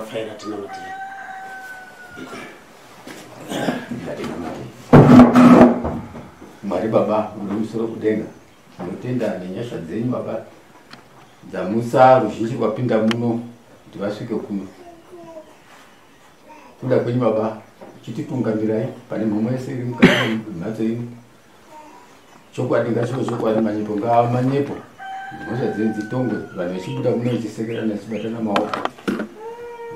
Vafaira tinamatire. Mwari Baba muri musoro kudenga, tinotenda nenyasha dzenyu Baba dzamusa ruzhinji rwapinda muno kuti vasvike kuno. Kuda kwenyu Baba chititungamirai pane mhomho yese iri mukati memhatso ino. Chokwadi ngachive chokwadi, manyepo ngaava manyepo, mhosva dzenyu dzitongwe, vanhu vachibuda muno vachisekerana vachibatana maoko,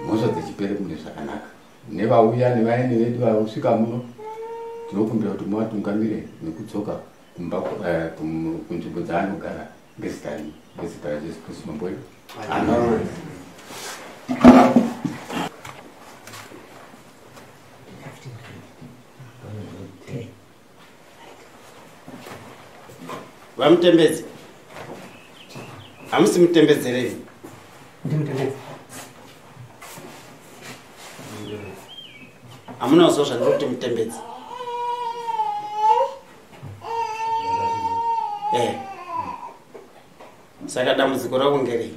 mhosva dzichipere mune zvakanaka. Nevauya nevaeni vedu vasvika muno, tinokumbira kuti muvatungamire nekudzoka kumba kunzvimbo dzaanogara ngezita renyu, ngezita raJesu Kristu Mambo wedu. Amen. Vamutembedzi, hamusi mutembedzerei? Ndimutembedzi. Hamuna kuzwa zvandiri kuti mutembedzi? Saka dambudziko rako ngerei?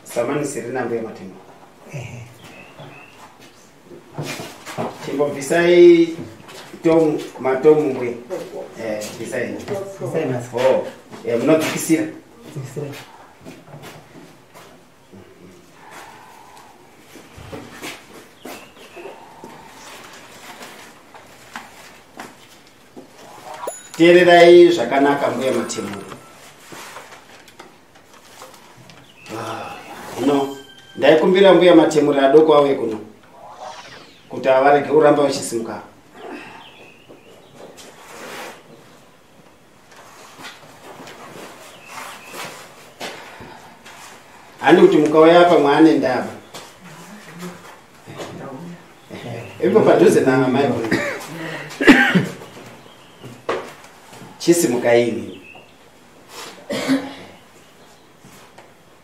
Samanisi rinambo yematemba. Chimbobvisai tomu matomu mwe. Bvisai. Bvisai mask. Oh, munodzikisira. Dzikisira. Teererai zvakanaka mbuya Matemura. Hino ndaikumbira mbuya Matemura adoko auye kuno kuti avarege kuramba vachisimuka. Handi kuti mukauya apa mwaane ndaba. Ipo padhuze namai kuno. Chisimuka ini.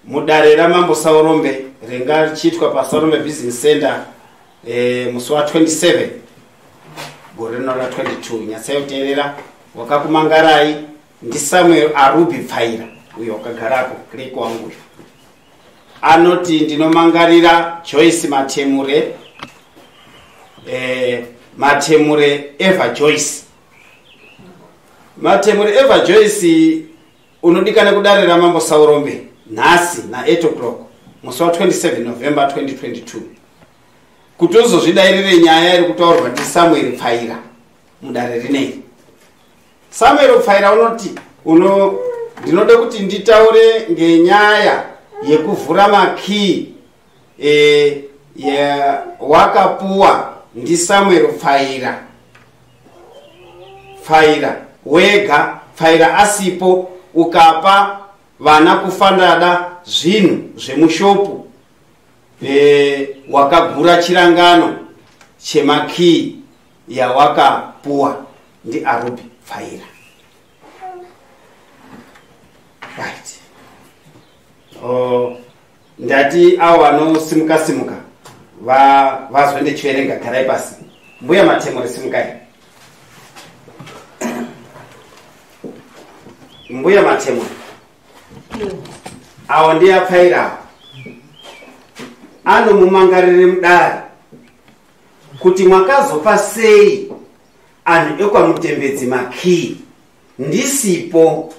Mudare raMambo Saurombe ringa richiitwa paSaurombe Business Center musi wa 27 gore rino ra 22. Nyatsai kuteerera. Wakakumangarai ndiSamuel Arubi Pfaira uyo wakagarako kireko wangu uyo. Anoti ndinomangarira Joyce Matemure, Matemure Eva Joyce. Matemure Eva Joyce unodikana kudare raMambo Saurombe nhasi na 8 o'clock musi wa 27 November 2022 kuti uzozvidairire nyaya iri kutaurwa ndiSamuel Pfaira mudare rinei. Samuel Pfaira unoti ndinoda kuti nditaure ngenyaya yekuvhura makii wakapuwa ndiSamuel Pfaira. Pfaira wega, Pfaira asipo, ukapa vana kufandada zvinhu zvemushopu, wakagura chirangano chemakii yawakapuwa ndi Arubi Pfaira. Right. Ndati avo vanosimuka simuka vazwe ndichiverenga. Garai pasi. Mbuya Matemure simukai. Mbuya Matemure awo ndiye apfaira anomumangarire mudare kuti mwakazopa sei anhu ekwamutembedzi makii ndisipo,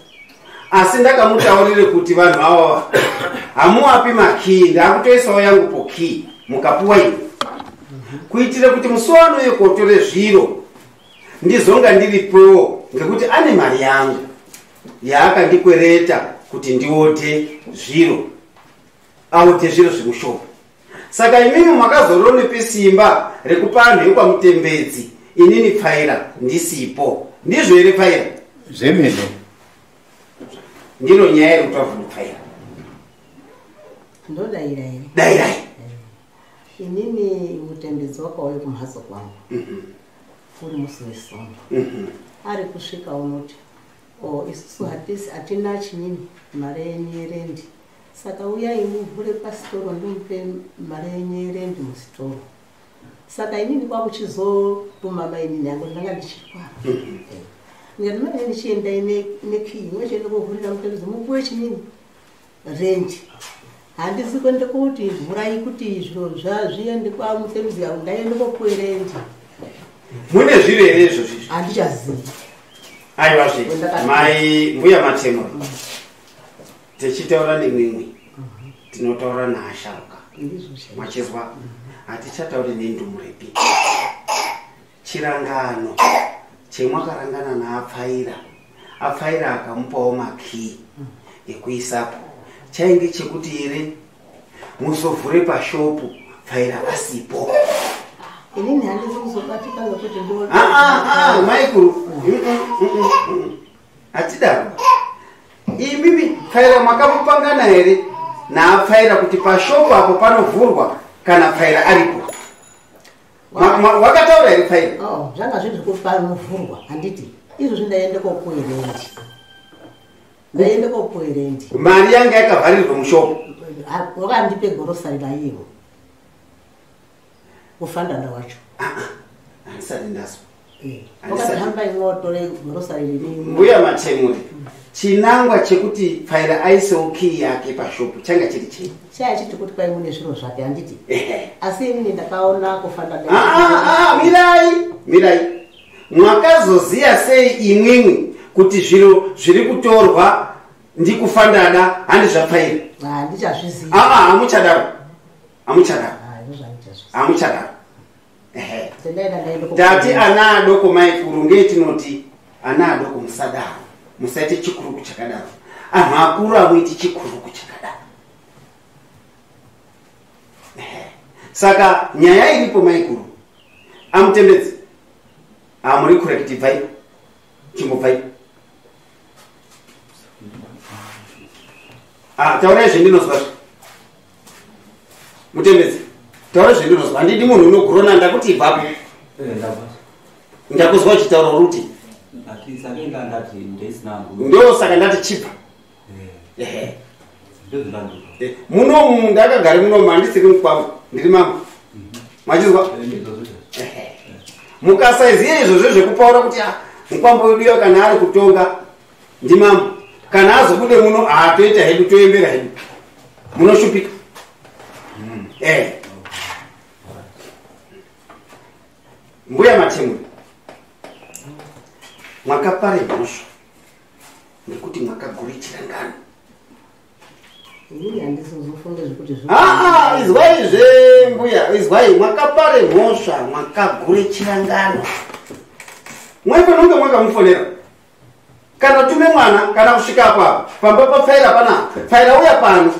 asi ndakamutaurire kuti vanhu ava hamuwapi makii, ndakutoisawo yangu po kii mukapuwa imi kuitire kuti musi wanouye kotore zviro ndizonga ndiripowo, ngekuti ane mari yangu yaakandikwereta kuti ndiote zviro, aote zviro zvemushopo. Saka imimi makazoronepi simba rekupa anhu ekwamutembedzi inini Pfaira ndisipo? Ndizvo here Pfaira? Zvemene. Ndiro nyaya iri kutaurwa ndiPfaira. Ndodaira here? Dairai. Inini mutembedzi wakauya kumhatso kwangu uri musi weSondo. Ari kusvika unoti isusu hatina chinyini mari yenyu yerendi, saka uyai muvhure pasitoro ndimupe mari yenyu yerendi musitoro. Saka inini kwakuchizotuma mainini yangu ndanga ndichirwara. Ndikati mainini chiendai nekii mwechiende kovhurira Mutembezi mupuwe chinini rendi. Handisi kuende kuti vhurai kuti zviro zviende kwaMutembezi yangu ndaende kopuwe rendi. Mune zviro here izvozvi? Handichazivi. Aiwazve mai mbuya Matemura, tichitaura nemwimwi tinotaura naasharuka. Ndizvo chaizvo. Machizwa, hatichatauri nendumurepi. Chirangano chemwakarangana naapfaira, apfaira akamupawo makii ekuisapo, chainge chekuti here muzovhure pashopu pfaira asipo? Inini handisi kuzobatika ngekuti ndo Ah, ah, ah, maikuru, hatidaro. Imimi pfaira makamupangana here naapfaira kuti pashopu apo panovhurwa kana pfaira aripo? Wakataura here pfaira? Oh, zvanga zviri zvekuti panovhurwa handiti izvozvi ndaende kopuwe rendi. Ndaende kopuwe rendi. Mari yanga yakavharirwa mushopu. Wakandipe gorosari raivo. Kufandana wacho. Handisati ndazwa. Wakati hambai mwotore gorosari riri. Mbuya Matemuri, chinangwa chekuti pfaira aisewo kii yake pashopu changa chiri chei? Chaya chiti kuti kwai mune zviro zvake handiti. Ehe. Asi inini ndakaona kufandana. Ah, ah, mirai, mirai. Mwakazoziya sei imwimwi kuti zviro zviri kutorwa ndikufandada handi zvapfaira? Handichazvizivi. Ah, ah, hamuchadaro. Hamuchadaro. Ah, izvozvo handichazvizivi. Hamuchadaro. Ehe. Tendaenda ndaende kopuwe Tati rendi. ana adoko maikuru ngetinoti ana adoko musadaro. Musaite chikuruku chakadaro. Anhu akuru amuiti chikuruku chakadaro. Ehe. Saka nyaya iripo maikuru. Amutembedzi. Amuri correct bvai. Chimbobvai. Ah, taurai zvendinozwa. Mutembedzi. Taurai zvendinozwa. Handidi munhu unogurona ndakuti ibvapo. Ndakuzwa uchitaura ruti. Ndo saka ndati chibva. Ehe. Munomu ndakagara munomu handisiri mukwangu ndiri mambo. Machizwa? Ehe. Mukasaiziya izvozvo zvekupaura kuti mukwambo wedu kana ari kutonga ndimambo. Kana azobude muno toita hedu toembera hedu. Munoshupika. Mbuya Matemuri, mwakapare mhosva nekuti mwakagure chirangano. Inini handizozofunge zvekuti Ah, izwai zve mbuya, izwai mwakapare mhosva, mwakagure chirangano. Mwaifanira kunge mwakamufonera. Kana tume mwana kana kusvika apa pamba papfaira panapa. Pfaira uya pano.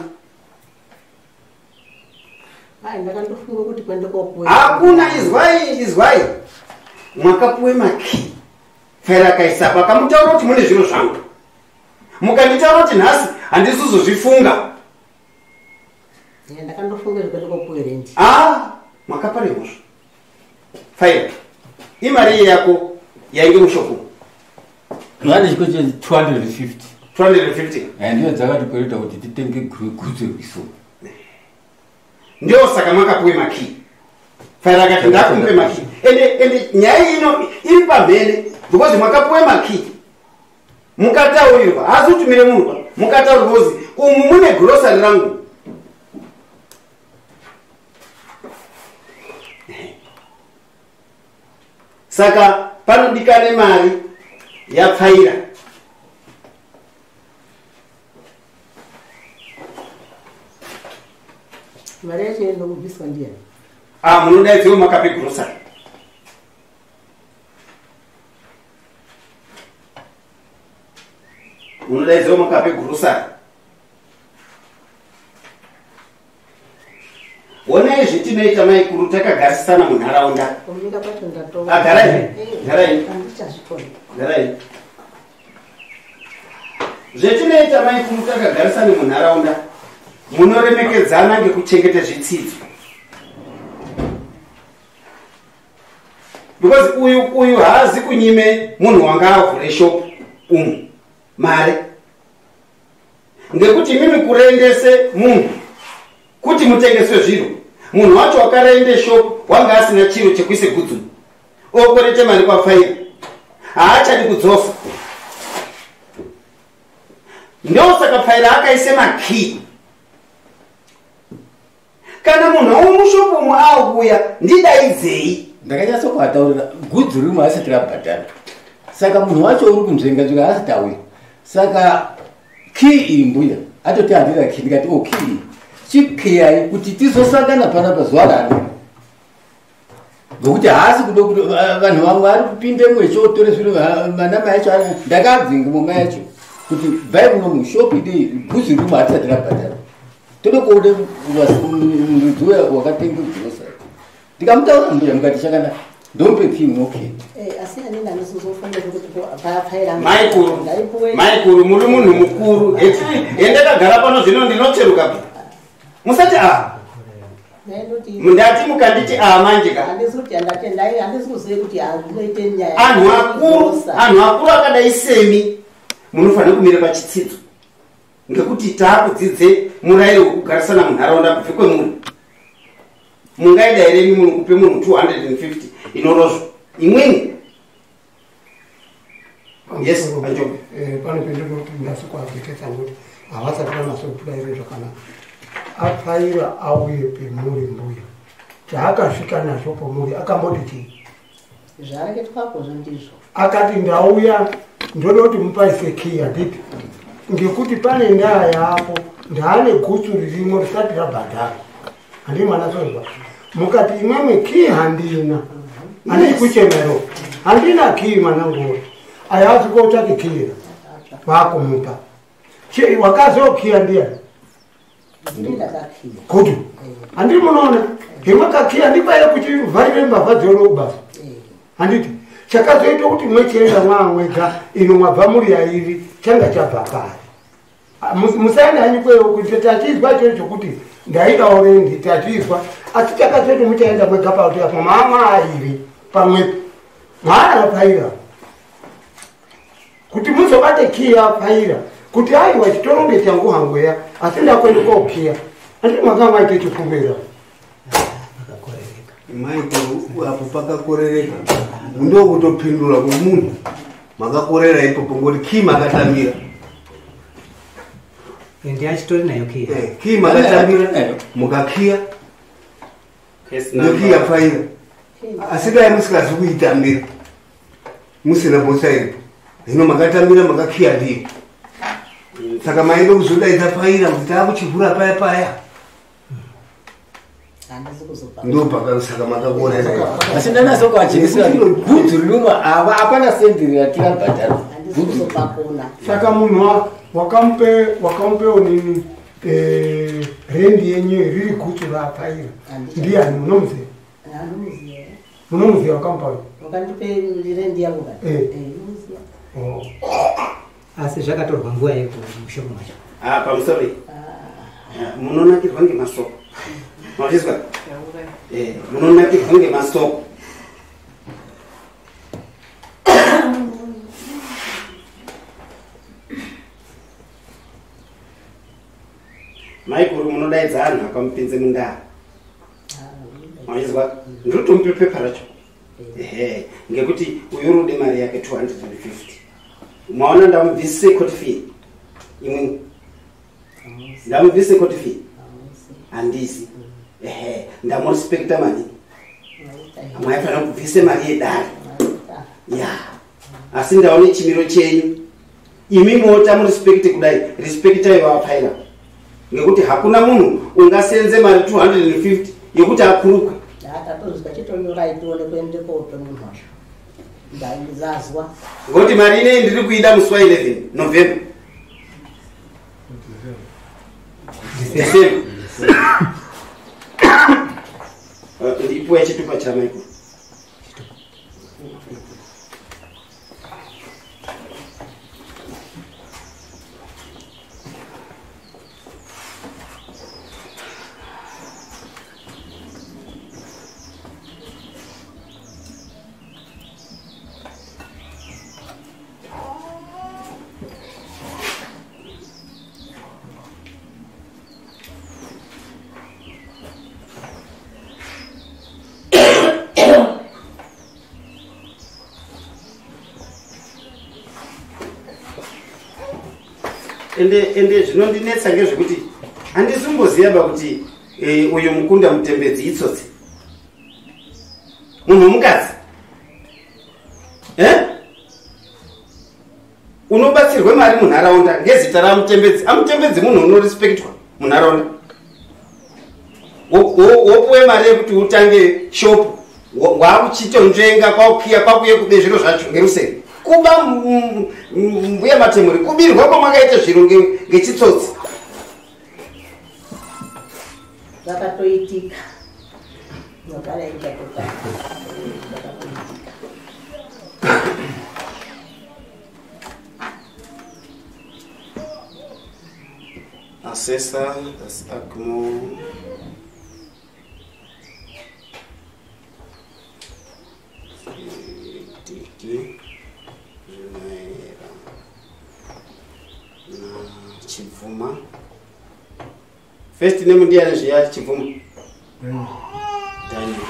Ai, ndakandofunga kuti kuende kopuwe. Hakuna, izwai, izwai. Mwakapuwe makii. Pfaira akaisa akamutaura kuti mune zviro zvangu. Mukanditaura kuti nhasi handisizozvifunga. Ndakandofunga zvekuti kopuwe rendi. Ah, mwakapare mhosva. Pfaira. Imari yako yainge mushopu. Ngani chiko che 250. 250. Ndiyo dzakatikwereta kuti titenge gutse rwiso. Ndio saka mwakapuwe makii. Pfaira akati ndakumupe makii. Ende nyaya ino iri pamhene because mwakapuwe makii. Mukataurirwa, haasi kutumire munhu, mukataurirwa kuzi umu mune grocery rangu. Saka panodikane mari yapfaira. Mari yacho inobviswa ndiyani? Ah, munodaidziwa makape grocery. Munodaidziwa makape grocery. Onai zvetinoita maikuru takagarisana munharaunda. Kumira kwacho ndato. Ah, garai. Garai. Handichazvikoni. Garai. Zvetinoita maikuru takagarisana munharaunda. Munoremekedzana ngekuchengeta zvitsidzo. Because uyu haazi kunyime munhu wanga avhure shop umu mari. Ngekuti imimi kurendese munhu kuti mutengeswe zviro. Munhu wacho wakarende shop wanga asina chiro chekuise gudzu. Okwerete mari kwaPfaira. Haachadi kudzosa. Ndosaka Pfaira akaise makii. Kana munhu womushopu umu auya ndidaidzei. Ndakanyatso kuataurira gudzu rimwe asati rabhadhara. Saka munhu wacho uri kunzvenga nzvenga asati auya. Saka kii iyi mbuya atoti handina kii, ndikati o kii iyi chikiyai kuti tizosangana panapa zuva rano. Ngokuti haasi kuda kuti vanhu vamwe vari kupindemwo echiotore zviro manama yacho ndakadzinga moma yacho kuti bvai muno mushopu idei gudzu rimwe hatisati rabhadhara. Tode kuone muridzi uya wakatenga grocery. Ndikamutaura mbuya mukati chakanaka ndomupe kii okay. Asi anini andizozofunga kuti pfaira Maikuru, maikuru muri munhu mukuru. Endakagara pano zvino ndinocheruka. Musati a. Ndati mukanditi a manje ka. Anhu akuru, anhu akuru akadai semi munofanira kumira pachitsidzo. Ngekuti taakudzidze murayiro wekugarisana munharaunda kubve kwemuri. Mungaida here imi munhu kupe munhu 250 inorozva imweni? Yes, Anjobe. Pane pendinoti ndasikuajekesa ngokuti havasati vanasokudaiire zvakanaka. Apfaira auye pemuri mbuya. Chaakasvika nazvo pomuri akamboti chii? Zvareketwakozvo ndizvo. Akati ndauya ndoda kuti mupaise kii handiti? Ngekuti pane ndaa yapo ndaane gutsu ririmo risati rabhadhara. Handii mwana sozva. Mukati imwemwe kii handina. Handii kuchemero. Handina kii mwanangu. Ayazi kotsvake kii. Vakumupa. Wakazokiya ndiyani? Kudu. Handii munoona. Hemakakiya ndikwaye kuti vharire mbavha dzoro kubasa. Handiti. Chakazoita kuti mwechienda mwamwega ino mwabva muri yairi changa chabva pari. Musaenda hanyu kweyo kuti tachizwa ichocho chokuti ndaidawo rendi tachizwa asi chakazoita muchaenda mwega pauti apo mama airi pamwepo mwana apfaira kuti muzobate kiya apfaira kuti aiwa chitoronge changu hangweya asi ndakwenda kokiya andii mwanga mwaite chipfumira. Maikuru apo pakakorereka ndokutopindura kumunhu makakorera ipopo ngoti kii makatamira. Ende achitori nayo kii. Kii makatamira mukakiya nekiya pfaira asi dai musikazi kuitambira musina mhosva iripo. Hino makatamira makakiya ndiyo. Saka maida kuzodaidza pfaira kuti taakuchivhura paya paya. Ndopakasaka makakorera. Asi ndanasokuajekesera gudzu rimwe ava hapana sendi ratirabhadhara. Saka munhu wakamupewo nini rendi yenyu riri gutsu raapfaira ndiani munomuziva? Munomuziva wakamupa uyu? Wakandipe rendi yangu ka? Asi zvakatorwa nguva yemushopu macho. Pamusoro iyi munonakirwa ngemasoko. Mazvizwa? Munonakirwa ngemasoko. Maikuru munodaidza anhu akamupinze mundaa. Mazvizwa? Ndinotomupe pepa racho. Ehe, ngekuti uyu rude mari yake 250. Maona ndamubvise court fee. Imwe ndamubvise court fee. Handisi. Ehe, ndamurespecta mani. Maifanira kubvise mari yedare. Ya. Asi ndaone chimiro chenyu. Imi mota murespecte kudai, respectai vapfaira. Ngekuti hakuna munhu ungasenze mari 250 yekuti akurukwe. Tatozwa chitonyorai tione kuende kope munhu wacho. Ndaizazwa. Ngoti mari ineyi ndiri kuida musi wa 11 November. December. Ndipuwe chitupa cha Michael. Ende zvinondinetsa ngezvekuti handizimboziva ba kuti uyu mukunda mutembedzi itsotsi. Munhu womukadzi. Unobatsirwe mari munharaunda ngezita ramutembedzi. Amutembedzi munhu unorespektwa munharaunda. Wopuwe mari yekuti utange shopu, wakuchitonzvenga kwakukiya kwakuye kube zviro zvacho ngeruseri. Kuba mbuya Matemure, kubirwa kwamakaita zviro ngechitsotsi. Zvakatoitika. Zvakatoitika. Assessor, that's Akmo. Tiki, Rinaira, na Chibvuma. First name ndiani zviya Chibvuma? Daniel.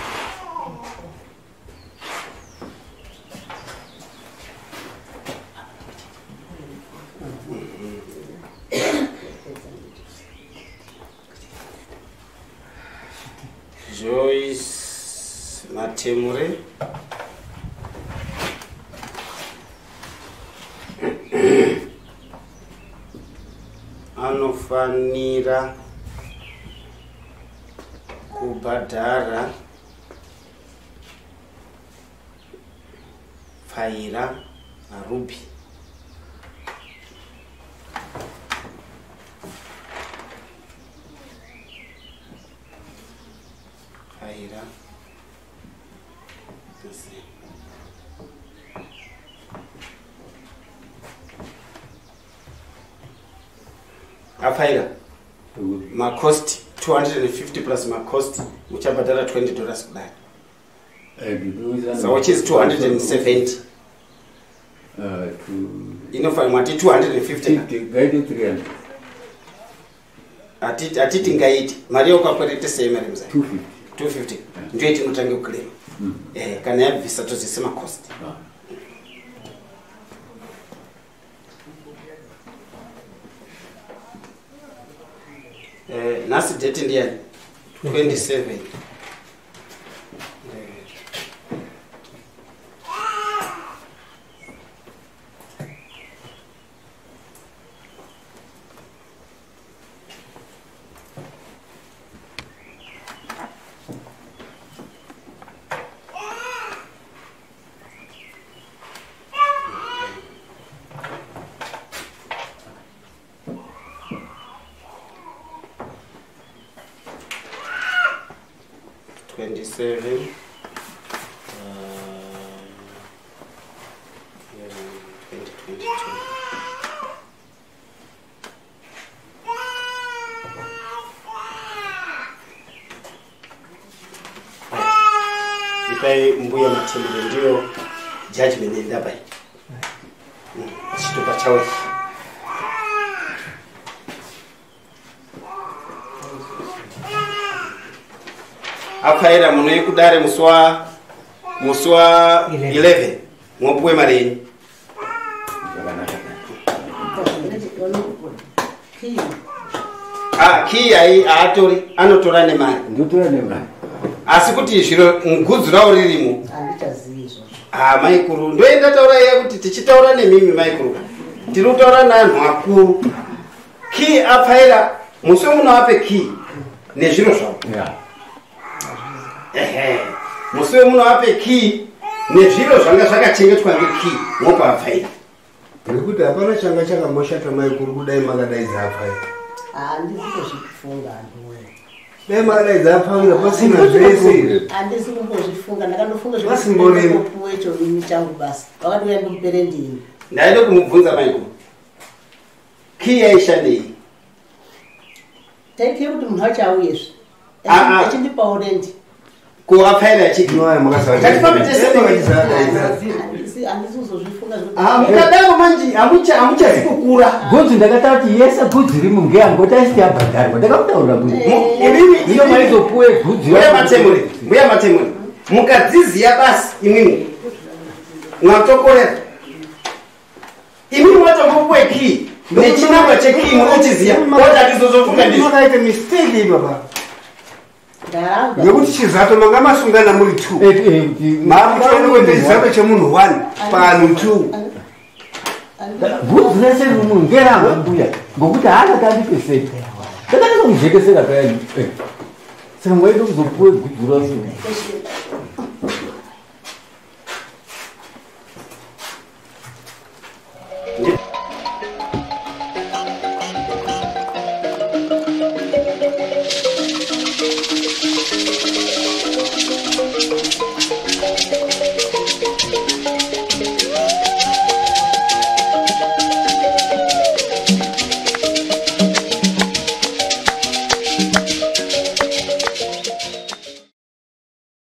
Joyce Matemure. Anofanira kubhadhara pfaira naRuby. Pfaira. Apfaira macost 250 plus macost muchabhadhara $20 kudai. So which is 270. Inofanira mwati 250. Ngaite 300. Atiti ngaiti mari yokakweretesei mari muzai? 250. 250. Ndiyo yatinotange kuclaim. Kana yabvisa tozise macost. Nhasi date ndiyani? 27. 27 2022. Ipai mbuya Matemure ndiyo judgment yendabai. Chitupa chawe. Apfaira muno yekudare musi wa 11 mwopuwe mari yenyu. Kii ai aatori anotora nemari. Ndotora nemari. Asi kuti zviro gudzu rawo ririmo. Handichazivi izvozvo. Maikuru ndoenda taura iye kuti tichitaura nemimi maikuru. Tiri kutaura neanhu akuru. Kii apfaira musi munoape kii nezviro zvavo. Yeah. Musi wemunoape kii nezviro zvanga zvakachengetwa ngekii mopa apfaira. Ngekuti hapana changa chakamboshata maikuru kudai makadaidza apfaira. Handisi kuzvifunga anhuwe. Dai makadaidza apfaira pasina zvese izvi. Handisi kumbozvifunga, ndakandofunga Vasimborimo. zvekupuwe choini changu basi. Vakati ndimupere ndini. Ndaida kumubvunza maikuru. Kii yaishandei? Taikiye kuti munhu acho auyezve. Achindipawo rendi. Kuapfaira achidi. Ngatifambe tese. Handisi kuzozvifunga Mukadaro manje hamuchazi kukura. Gudzu ndakataura kuti yese gudzu rimo ngeyangu kuti aisiti yabhadharwa. Ndakamutaurira gudzu. Iyo maizopuwe gudzu. Mbuya Matemure. Mukadziziya basi imwimwi. Mwatokorera. Imwimwi matombopuwe kii. Nechinangwa chekii munochiziya oti hatizozofunga ndizvo. Makaita mistake ipapa. Ndaramba. Ngekuti chizato manga masungana muri 2. Makutoenda kuita chizato chemunhu 1 paanhu 2. Bvudzi rese rimunhu ngeranga mbuya ngokuti haasati andipeseki ndakanyasa kujekesera payani. Saka mwaida kuzopuwe gudzu racho.